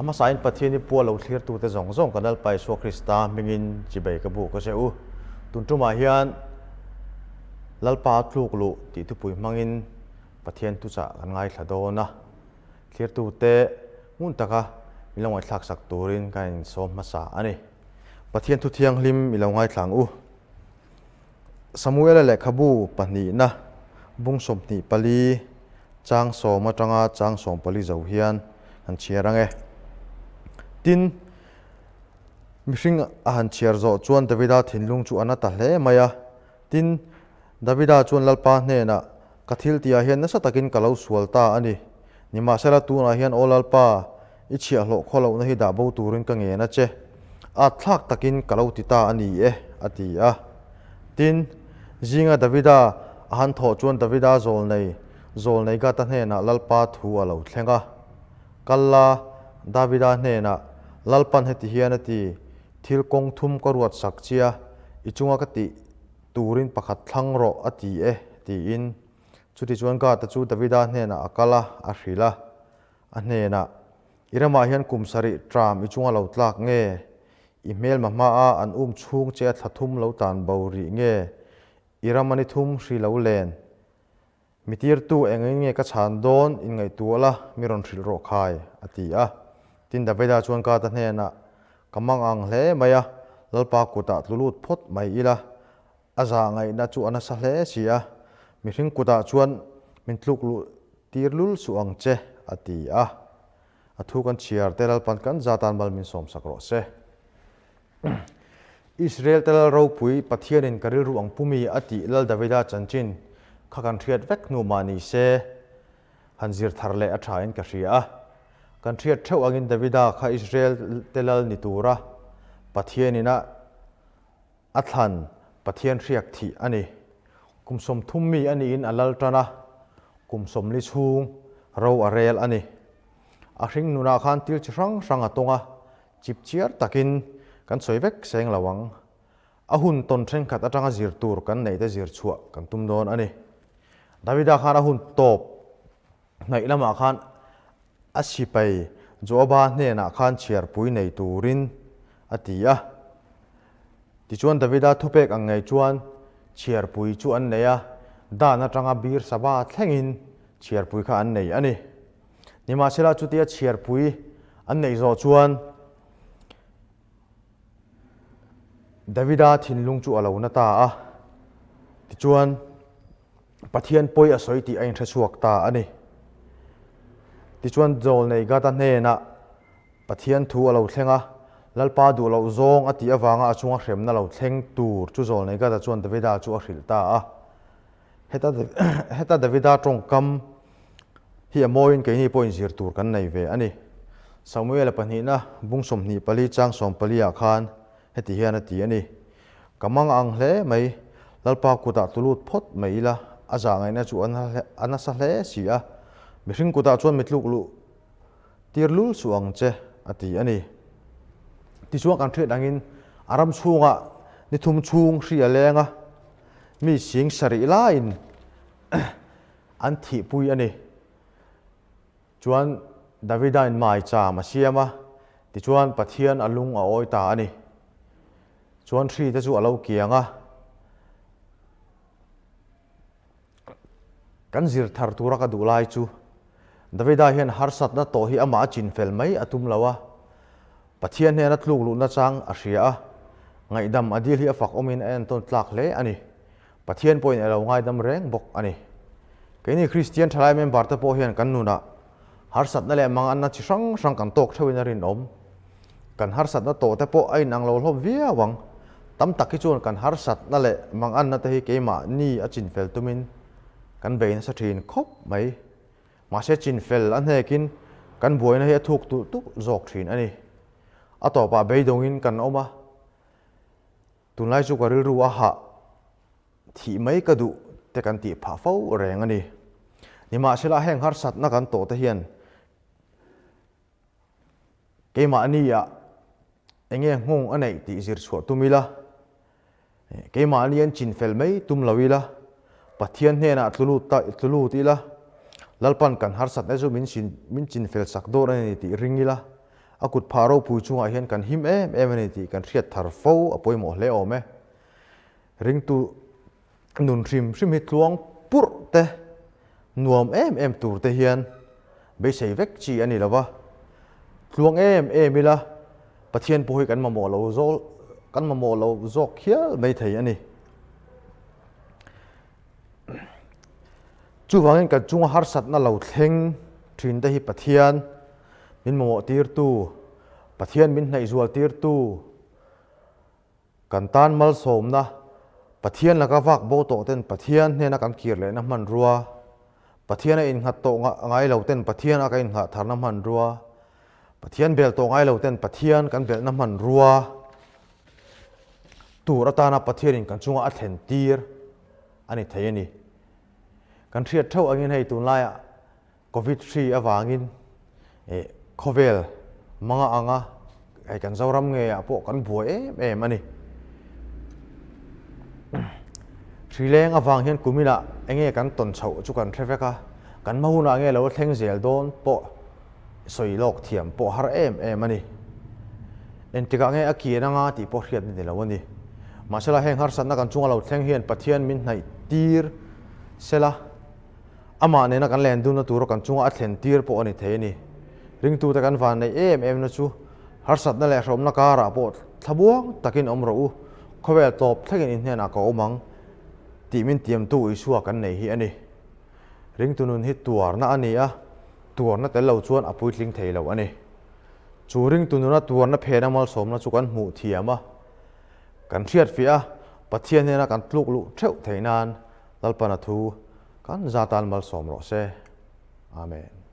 A hmasain Pathian i pua lo thlirtute zawng zawng kan Lalpa Isua Krista hmingin chibei ka buk a che u. Tun tumah hian Lalpa tluk luh tih thupui hmangin Pathian thuchah kan ngaithla dawn a. Thlirtute ngun taka min lo ngaihthlak sak turin kan insawm hmasa a ni. Pathian thu thianghlim i lo ngaithla ang u. Samuela lehkhabu pahnihna bung 24 chang sawm atanga chang 14 zo hian kan chhiar ang e. Tin, mihring a han chhiar zawh chuan Davida thinlung chu a na ta hle mai a. Tin, Davida chuan Lalpa hnenah, Ka thil tihah hian nasa takin ka lo sual ta a ni. Nimahsela tunah hian Aw Lalpa, i chhiahhlawh khaw lohna hi dah bo turin ka ngen a che. At thlak takin ka lo ti ta a ni e, a ti a. Tin, zinga Davida a han thawh chuan Davida zawlnei, zawlnei Gata hnenah Lalpa thu a lo thleng a. Kal la, Davida hnenah, Lalpan heti hian a ti, Thil kawng thum ka ruat sak chia, i chunga ka tih turin pakhat thlang rawh, a ti e, tiin. Chutichuan Gata chu Davida hnenah a kal a, a hrilh a. A hnenah, I ramah hian kum sarih tram i chunga lo tlak nge? I hmelma hmaa an um chhung che a thla thum lo tlan bo rih nge? I ram a ni thum hri lo len. Mi tirtu engin nge ka chhan dawn in ngaihtuah la, mi rawn hrilh rawh khai, a ti a. Tin Davida chuan Gata hnenah, Ka mang ang hle mai a, Lalpa kutah tlu lut phawt mai ila, a zah ngaihna chu a nasa hle si a, mihring kutah chuan min tluk luh tir lul suh ang che, a ti a. A thu kan chhiar te Lalpan kan za tan mal min sawmsak rawh se. Israel te Lal ropui Pathianin ka rilru ang pumi a tih Lal Davida chanchin kha kan hriat vek hnu mah ni se, han zir thar leh a tha in ka hria a. Kan hriat theuh angin Davida kha Israel te Lal ni tura Pathianin a a thlan Pathian hriak thih a ni. Kum 30 mi a niin a lal tan a, kum 40 chhung ro a rel a ni. A hring nunah khan thil chi hrang hrang a tawng a, chip chiar takin kan sawi vek seng lo ang. A hun tawn thenkhat atanga zir tur kan neih te zir chhuah kan tum dawn a ni. Davida khan a hun tawp hnaih lamah khan a sipai Joaba hnenah khan chhiarpui nei turin a ti a. Tichuan Davida thupek ang ngei chuan chhiarpui chu an nei a, Dan atanga Beersaba thlengin chhiarpui kha an nei a ni. Nimahsela chutia chhiarpui an neih zawh chuan Davida thinlung chu a lo na ta a, tichuan Pathian pawi a sawi tih a inhre chhuak ta a ni. Tichuan Zawlnei Gada hnenah Pathian thu a lo thleng a, Lalpa duh loh zawng a tih avanga a chunga hremna lo thleng tur chu Zawlnei Gada chuan Davida chu a hrilh ta a. Heta heta Davida tawngkam hi a mawiin keini pawhin zir tur kan nei ve a ni. Samuela pahnihna bung 24 chang 14 ah khan heti hian a ti a ni. Ka mang ang hle mai, Lalpa kutah tlu lut phawt mai ila, a zah ngaihna chu a nasa hle si a, mihring kutah chuan mi tluk luh tir lul suh ang che, a ti a ni. Tichuan kan hriat angin a ram chhungah ni thum chhung hri a leng a, mi sing sarih laiin an thihpui a ni. Chuan Davidain maicham a siam a, tichuan Pathian a lung a awi ta a ni. Chuan hri te chu a lo kiang a. Kan zir thar tura ka duh lai chu Davida hian harsatna tawh hi amah a chinfel mai a tum lo a. Pathian hnena tluk luhna chang a hria a, ngaihdam a dil hi a fak awmin a entawn tlak hle a ni. Pathian pawhin a lo ngaidam reng bawk a ni. Keini Kristian thalai member te pawh hian kan nunah harsatna leh manganna chi hrang hrang kan tawk theuhin a rinawm. Kan harsatna tawh te pawh a inang lo hlawm viau ang. Tam tak hi chuan kan harsatna leh manganna te hi keimahni a chinfel tumin kan bei nasa thin khawp mai. Mahse chinfel a hnekin kan buaina hi a thuk tulh tulh zawk thin a ni. A tawpah beidawngin kan awm a. Tunlai chu ka rilru a hah thih mai ka duh te kan tih phah fo reng a ni. Nimahsela heng harsatna kan tawh te hian keimahni ah enge nghawng a neih tih zir chhuah tum ila, keimahni an chinfel mai tum lo ila, Pathian hnenah tlu lut ta tlu lut ila, Lalpan kan harsatna chu min min chinfel sak dawn a ni tih ring ila. A kut phah ropui chungah hian kan him em em a ni tih kan hriat thar fo a pawimawh hle awm e. Ringtu nun hrim hrim hi tluang purh te, nuam em em tur te hian beisei vek chi a ni lo va. Tluang em em ila Pathian pawh hi kan mamawh lo zawl kan mamawh lo zawk hial mai thei a ni. Chuvangin kan chunga harsatna lo thleng thin te hi Pathian min mamawh tirtu, Pathian min hnaihzual tirtu, kan tan malsawmna, Pathian laka vak bo tawh ten Pathian hnena kan kir lehna hmanrua, Pathian a innghat tawh ngai lo ten Pathian a kan inngah tharna hmanrua, Pathian bel tawh ngai lo ten Pathian kan belhna hmanrua tur atana Pathianin kan chunga a thlen tir a ni thei a ni. Kan hriat theuh angin hei tunlaiah Covid hri avangin khawvel manga anga hei kan Zoram ngeiah pawh kan buai em em a ni. Hri leng avang hian kuminah enge kan tawn chhoh chu kan hre vek a, kan hma hunah nge lo thleng zel dawn pawh sawi lawk thiam pawh har em em a ni. Engtikah nge a kian anga tih pawh hriat ni lo a ni. Mahsela heng harsatna kan chunga lo thleng hian Pathian min hnaih tir sela, Amah nena kan len dunna tura kan chunga a thlen tir pawh a ni thei a ni. Ringtute kan van neih em emna chu harsatna leh hrehawmna karah pawh thlamuang takin awm rawh u, khawvel tawp thlengin in hnenah ka awm ang tih min tiamtu Isua kan nei hi a ni. Ringtu nun hi tuarna a ni a, tuarna tel lo chuan a puitling thei lo a ni. Chu ringtu nuna tuarna phena malsawmna chu kan hmuh thiam a, kan hriatfiah a, Pathian hnena kan tluk luh theuh theih nan Lalpana thu kan za tan malsawm rawh se. Amen.